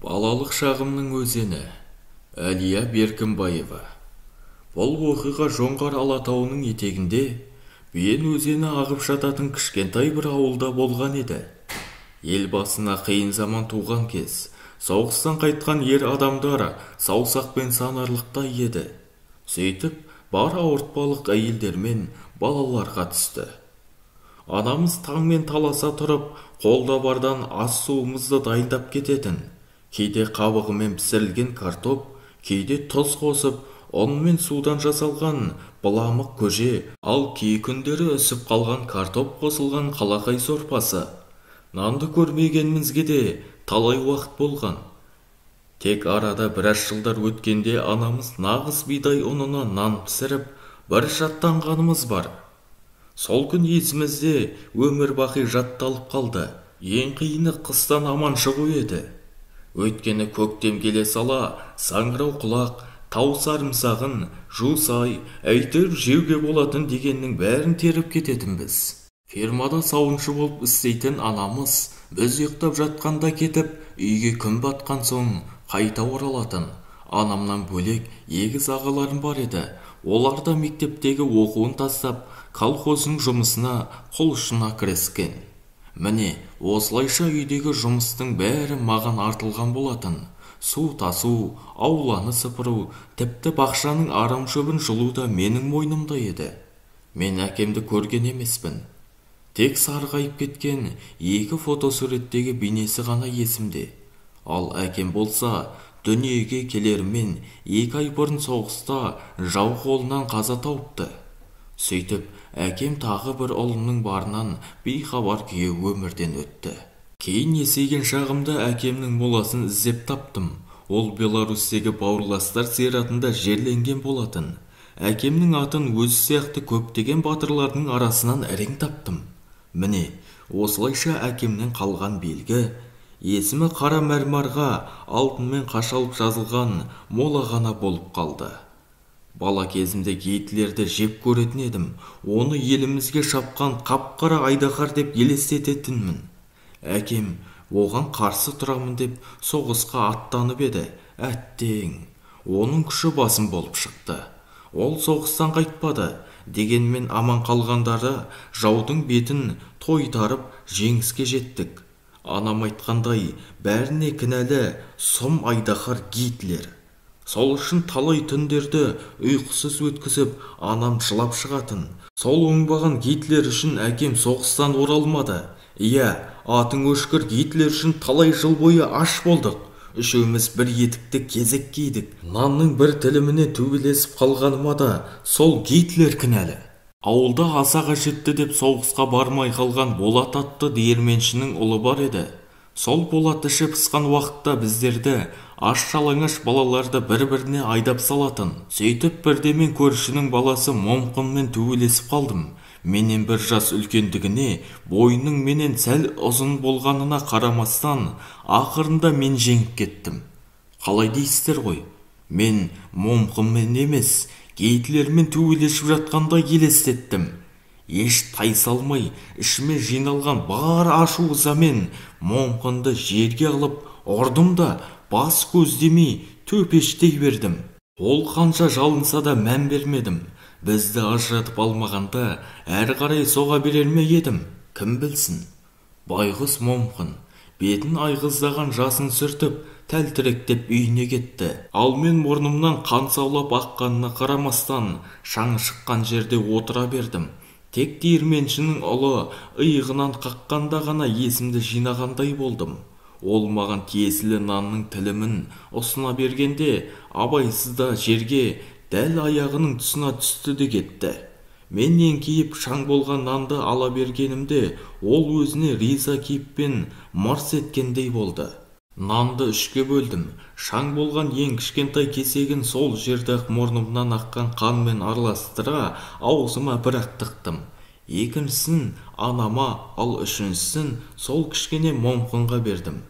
Балалық шағымның өзені. Әлия Беркімбаева. Бұл оқиға Жоңғар Алатауының етегінде Биен өзені ағып жататын кішкентай бір ауылда болған еді. Ел басына қиын заман туған кез, соғыстан қайтқан ер адамдар саусақпен санарлықтай еді. Сөйтіп, бар ауыртпалық әйелдер мен балаларға түсті. Анамыз таңмен таласа тұрып, қолда бардан ас суымызды дайындап кететін. Кейде қабығымен пісірілген картоп, кейде тұз қосып, ұн мен судан жасалған быламық көже, ал кей күндері үсіп қалған картоп қосылған қалақай сорпасы. Нанды көрмегенімізге де талай уақыт болған. Тек арада біраз жылдар өткенде анамыз нағыз бидай ұнынан нан пісіріп, бір шаттанғанымыз бар. Сол күн есімізде өмір бақи жатталып қалды. Ең қиыны қыстан аман шығу еді. Өйткені көктем келе сала саңырау құлақ, тау сарымсағын, жусай, әйтеуір жеуге болатын дегеннің бәрін теріп кететінбіз. Фермада сауыншы болып істейтін анамыз біз ұйықтап жатқанда кетіп, үйге күн батқан соң қайта оралатын. Анамнан бөлек егіз ағаларым бар еді. Олар да мектептегі оқуын тастап, колхоздың жұмысына құлшына кіріскен. Міне, осылайша үйдегі жұмыстың бәрі маған артылған болатын. Су тасу, ауланы сыпыру, тіпті бақшаның арам шөбін жұлу да менің мойнымда еді. Мен әкемді көрген емеспін. Тек сарғайып кеткен екі фотосуреттегі бейнесі ғана есімде. Ал әкем болса, дүниеге келерімен 2 ай бұрын соғыста жау қолынан қаза тауыпты. Сөйтіп, әкем тағы бір ұлының барынан бейхабар күйі өмірден өтті. Кейін есейген шағымда әкемнің моласын іздеп таптым. Ол Беларусьтегі бауырластар зиратында жерленген болатын. Әкемнің атын өзі сияқты көптеген батырлардың арасынан әрең таптым. Міне, осылайша әкемнен қалған белгі, есімі қара мәрмәрға алтынмен қашалып жазылған мола ғана болып қалды. Бала кезімде Гитлерді жеп көретін едім. Оны елімізге шапқан қап-қара айдаһар деп елестететінмін. Әкем оған қарсы тұрамын деп соғысқа аттанып еді. Әттең, оның күші басым болып шықты. Ол соғыстан қайтпады. Дегенмен аман қалғандары жаудың бетін тойтарып жеңіске жеттік. Анам айтқандай, бәріне кінәлі сұм айдаһар Гитлер. Сол үшін талай түндерді ұйқысыз өткізіп, анам жылап шығатын. Сол оңбаған Гитлер үшін әкем соғыстан оралмады. Иә, атың өшкір Гитлер үшін талай жыл бойы аш болдық. Үшеуміз бір етікті кезек кидік. Нанның бір тіліміне төбелесіп қалғаныма да сол Гитлер кінәлі. Ауылда аса қажетті деп соғысқа бармай қалған Болат атты диірменшінің ұлы бар еді. Сол Болат іші пысқан уақытта біздерді, аш жалаңаш балаларды бір-біріне айдап салатын. Сөйтіп бірде мен көршінің баласы Момқынмен төбелесіп қалдым. Менен бір жас үлкендігіне, бойының менен сәл ұзын болғанына қарамастан, ақырында мен жеңіп кеттім. Қалай дейсіздер ғой? Мен Момқынмен емес, Гитлермен төбелесіп жатқандай елестеттім. Еш тайсалмай, ішіме жиналған бар ашу ызамен Момқынды жерге алып ұрдым да бас көздемей төпештей бердім. Ол қанша жалынса да мән бермедім. Бізді ажыратып алмағанда әрі қарай соға берер ме едім, кім білсін. Байғұс Момқын бетін айғыздаған жасын сүртіп, тәлтіректеп үйіне кетті. Ал мен мұрнымнан қан саулап аққанына қарамастан шаң шыққан жерде отыра бердім. Тек диірменшінің ұлы иығынан қаққанда ғана есімді жинағандай болдым. Ол маған тиесілі нанның тілімін ұсына бергенде абайсызда жерге дәл аяғының тұсына түсті де кетті. Мен еңкейіп шаң болған нанды ала бергенімде ол өзіне риза кейіппен мырс еткендей болды. Нанды үшке бөлдім. Шаң болған ең кішкентай кесегін сол жерде-ақ мұрнымнан аққан қанмен араластыра аузыма бір-ақ тықтым. Екіншісін анама, ал үшіншісін сол кішкене Момқынға бердім.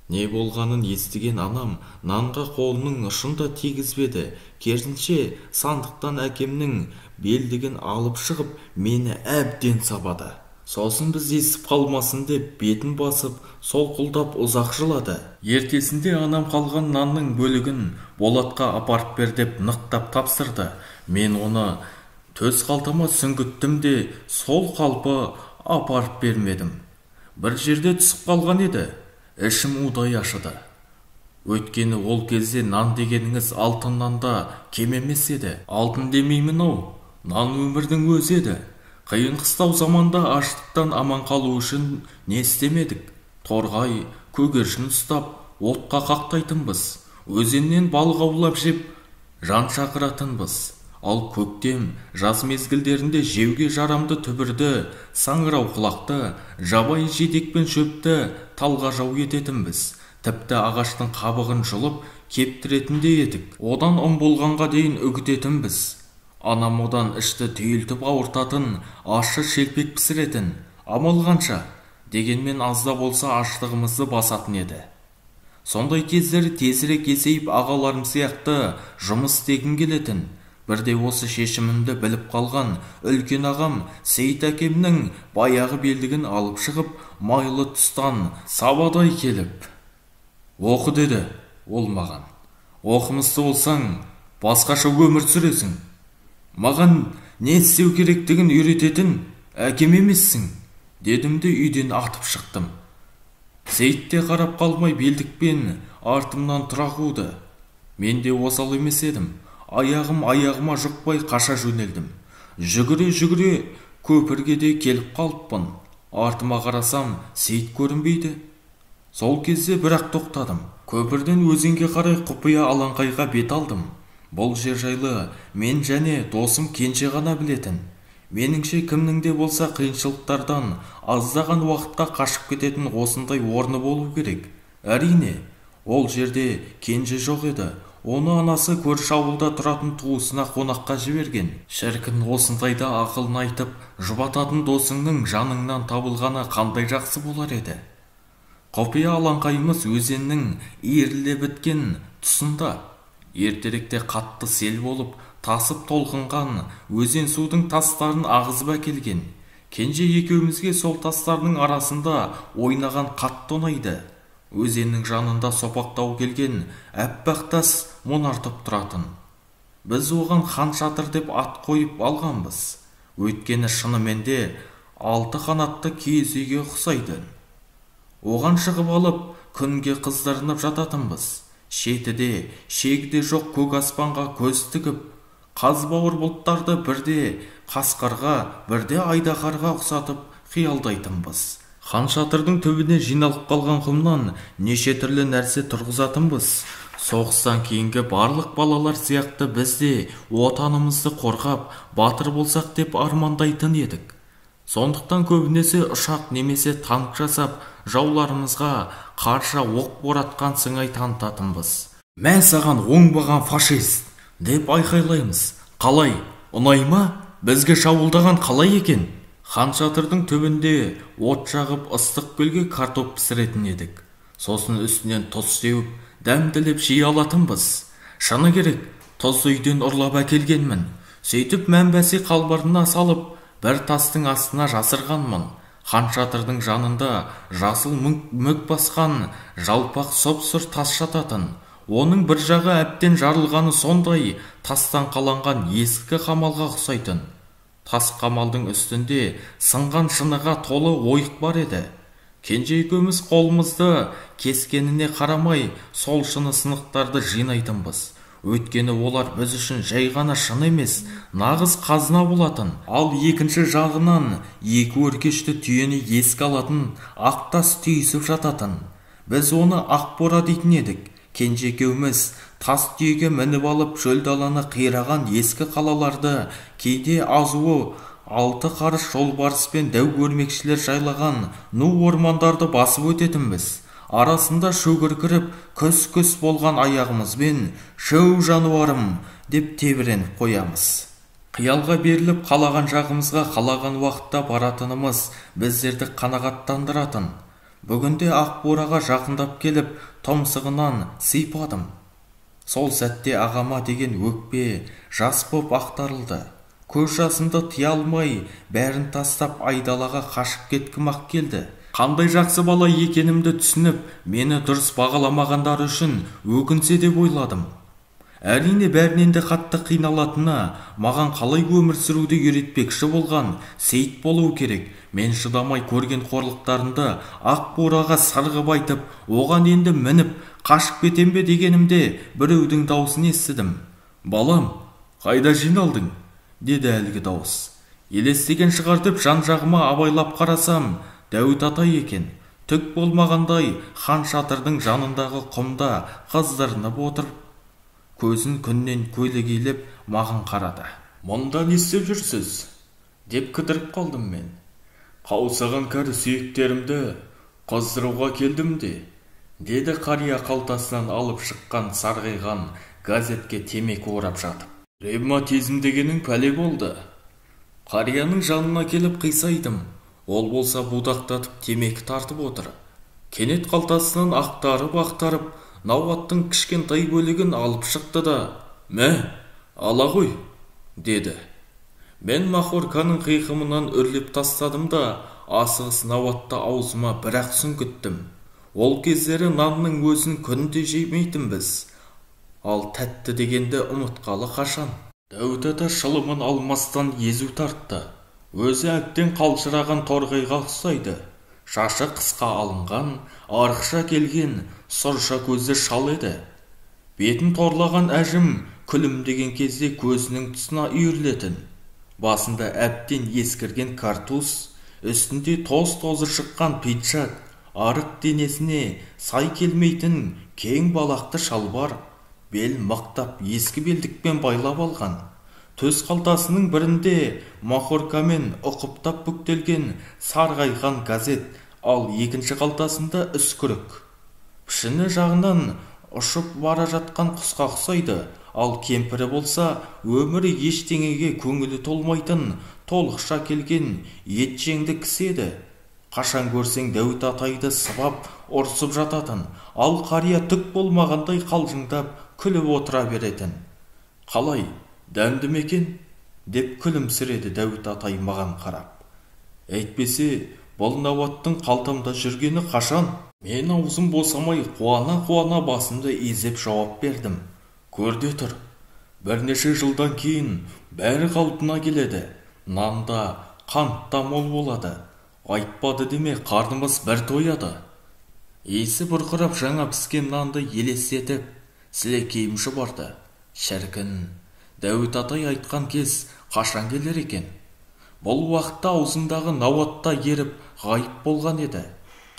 Не болғанын естіген анам нанға қолының ұшын да тигізбеді. Керісінше сандықтан әкемнің белдігін алып шығып, мені әбден сабады. Сосын біз естіп қалмасын деп бетін басып, солқылдап ұзақ жылады. Ертесінде анам қалған нанның бөлігін Болатқа апарып бер деп нықтап тапсырды. Мен оны төс қалтама сүңгіттім де сол қалпы апарып бермедім. Бір жерде түсіп қалған еді, ішім удай ашыды. Өйткені ол кезде нан дегеніңіз алтыннан да кем емес еді. Алтын демеймін-ау, нан өмірдің өзі еді. Қиын қыстау заманда аштықтан аман қалу үшін не істемедік? Торғай, көгершін ұстап, отқа қақтайтынбыз. Өзеннен балық аулап жеп, жан шақыратынбыз. Ал көктем, жаз мезгілдерінде жеуге жарамды түбірді, саңырау құлақты, жабайы жидек пен шөпті талға жау ететінбіз. Тіпті ағаштың қабығын жұлып, кептіретіндей едік. Одан ұн болғанға дейін үгітетінбіз. Анам одан ішті түйілтіп ауыртатын, ащы шелпек пісіретін. Амал қанша, дегенмен аз да болса аштығымызды басатын еді. Сондай кездері тезірек есейіп ағаларым сияқты жұмыс істегім келетін. Бірде осы шешімімді біліп қалған үлкен ағам Сейіт әкемнің баяғы белдігін алып шығып, майлы тұстан сабадай келіп, «Оқы» деді ол маған. «Оқымысты болсаң, басқаша өмір сүресің. Маған не істеу керектігін үйрететін әкем емессің», дедім де үйден атып шықтым. Сейіт те қарап қалмай белдікпен артымнан тұра қуды. Мен де осал емес едім. Аяғым аяғыма жұқпай қаша жөнелдім. Жүгіре-жүгіре көпірге де келіп қалыппын. Артыма қарасам, Сейіт көрінбейді. Сол кезде бірақ тоқтадым. Көпірден өзенге қарай құпия алаңқайға бет алдым. Бұл жер жайлы мен және досым Кенже ғана білетін. Меніңше кімнің де болса қиыншылықтардан аздаған уақытқа қашып кететін осындай орны болу керек. Әрине, ол жерде Кенже жоқ еді. Оны анасы көрші ауылда тұратын туысына қонаққа жіберген. Шіркін, осындайда ақылын айтып, жұбататын досыңның жаныңнан табылғаны қандай жақсы болар еді. Құпия алаңқайымыз өзеннің иіріле біткен тұсында. Ертеректе қатты сел болып, тасып толқынған өзен судың тастарын ағызып әкелген. Кенже екеумізге сол тастардың арасында ойнаған қатты ұнайды. Өзеннің жанында сопақтау келген әппақ тас мұнартып тұратын. Біз оған хан шатыр деп ат қойып алғанбыз. Өйткені шынымен де алты қанатты киіз үйге ұқсайды. Оған шығып алып, күнге қыздырынып жататынбыз. Шеті де, шегі де жоқ көк аспанға көз тігіп, қаз бауыр бұлттарды бірде қасқырға, бірде айдаһарға ұқсатып қиялдайтынбыз. Хан шатырдың түбіне жиналып қалған құмнан неше түрлі нәрсе тұрғызатынбыз. Соғыстан кейінгі барлық балалар сияқты біз де отанымызды қорғап, батыр болсақ деп армандайтын едік. Сондықтан көбінесе ұшақ немесе танк жасап, жауларымызға қарша оқ боратқан сыңай танытатынбыз. «Мә саған оңбаған фашист!» деп айқайлаймыз. «Қалай, ұнай ма? Бізге шабуылдаған қалай екен?» Хан шатырдың түбінде от жағып, ыстық көлге картоп пісіретін едік. Сосын үстінен тұз сеуіп, дәмділеп жей алатынбыз. Шыны керек, тұз үйден ұрлап әкелгенмін. Сөйтіп мәмбәси қалбырына салып, бір тастың астына жасырғанмын. Хан шатырдың жанында жасыл мүк басқан жалпақ сұп-сұр тас жататын. Оның бір жағы әбден жарылғаны сондай тастан қаланған ескі қамалға ұқсайтын. Тас қамалдың үстінде сынған шыныға толы ойық бар еді. Кенже екеуміз қолымызды кескеніне қарамай сол шыны сынықтарды жинайтынбыз. Өйткені олар біз үшін жай ғана шыны емес, нағыз қазына болатын. Ал екінші жағынан екі өркешті түйені еске алатын ақ тас түйісіп жататын. Біз оны ақ бора дейтін едік. Кенже екеуміз тас түйеге мініп алып шөл даланы қираған ескі қалаларды, кейде азуы алты қарыс жолбарыс пен дәу өрмекшілер жайлаған ну ормандарды басып өтетінбіз. Арасында шөгір кіріп, күс-күс болған аяғымызбен «Шөу жануарым!» деп тебіреніп қоямыз. Қиялға беріліп қалаған жағымызға қалаған уақытта баратынымыз біздерді қанағаттандыратын. Бүгінде ақ бураға жақындап келіп, тұмсығынан сипадым. Сол сәтте ағама деген өкпе жас боп ақтарылды. Көз жасымды тыя алмай, бәрін тастап айдалаға қашып кеткім-ақ келді. Қандай жақсы бала екенімді түсініп, мені дұрыс бағаламағандары үшін өкінсе деп ойладым. Әрине, бәрінен де қатты қиналатыны маған қалай өмір сүруді үйретпекші болған Сейіт болу керек. Мен шыдамай көрген қорлықтарымды ақ бураға сырғып айтып, оған енді мініп қашып кетем бе дегенімде біреудің даусын естідім. «Балам, қайда жиналдың?» деді әлгі дауыс. Елестеген шығар деп жан-жағыма абайлап қарасам, Дәуіт атай екен. Түк болмағандай хан шатырдың жанындағы құмда қыздырынып отыр. Көзін күннен көлегейлеп маған қарады. «Мұнда не істеп жүрсіз?» деп кідіріп қалдым мен. «Қаусаған кәрі сүйектерімді қыздыруға келдім де», деді қария қалтасынан алып шыққан сарғайған газетке темекі орап жатып. Ревматизм дегенің пәле болды. Қарияның жанына келіп қисайдым. Ол болса будақтатып темекі тартып отыр. Кенет қалтасынан ақтарып-ақтарып, науаттың кішкентай бөлігін алып шықты да, «Мә, ала ғой», деді. Мен махорканың қиқымынан үрлеп тастадым да, асығыс науатты аузыма бірақ сүңгіттім. Ол кездері нанның өзін күнде жемейтінбіз. Ал тәтті дегенді ұмытқалы қашан. Дәуіт ата шылымын алмастан езу тартты. Өзі әбден қалжыраған торғайға ұқсайды. Шашы қысқа алынған, арықша келген, сұрша көзді шал еді. Бетін торлаған әжім күлімдеген кезде көзінің тұсына үйірілетін. Басында әбден ескірген картуз, үстінде тоз-тозы шыққан пиджак, арық денесіне сай келмейтін кең балақты шалбар, бел мықтап ескі белдікпен байлап алған. Төс қалтасының бірінде махоркамен ұқыптап бүктелген сарғайған газет, ал екінші қалтасында үскірік. Пішіні жағынан ұшып бара жатқан құсқа ұқсайды, ал кемпірі болса өмірі ештеңеге көңілі толмайтын толықша келген етжеңді кісі еді. Қашан көрсең Дәуіт атайды сыбап ұрсып жататын, ал қария түк болмағандай қалжыңдап күліп отыра беретін. «Қалай, дәмді ме екен?» деп күлімсіреді Дәуіт атай маған қарап. Әйтпесе, бұл науаттың қалтамда жүргені қашан? Мен аузым босамай қуана-қуана басымды изеп жауап бердім. Көрде тұр. Бірнеше жылдан кейін бәрі қалпына келеді. Нан да, қант та мол болады. Айтпады деме, қарнымыз бір тояды. Иісі бұрқырап жаңа піскен нанды елестетіп, сілекейім шұбарды. Шіркін, Дәуіт атай айтқан кез қашан келер екен? Бұл уақытта аузындағы науатта еріп ғайып болған еді.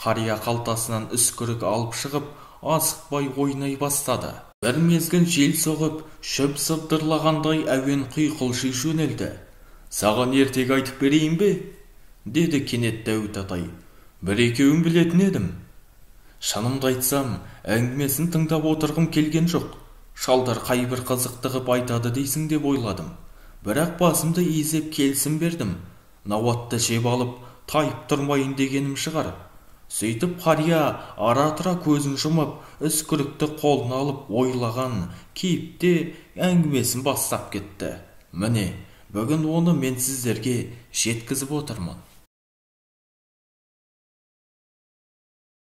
Қария қалтасынан үскірік алып шығып, асықпай ойнай бастады. Бір мезгіл жел соғып, шөп сыбдырлағандай әуен құйқылжи жөнелді. «Саған ертегі айтып берейін бе?» деді кенет Дәуіт атай. «Бір-екеуін білетін едім». Шынымды айтсам, әңгімесін тыңдап отырғым келген жоқ. Шалдар қайбір қызықты қып айтады дейсің деп ойладым. Бірақ басымды изеп келісім бердім. Науатты жеп алып, тайып тұрмайын дегенім шығар. Сөйтіп қария ара-тұра көзін жұмып, үскірікті қолына алып ойлаған кейіпте әңгімесін бастап кетті. Міне, бүгін оны мен сіздерге жеткізіп отырмын.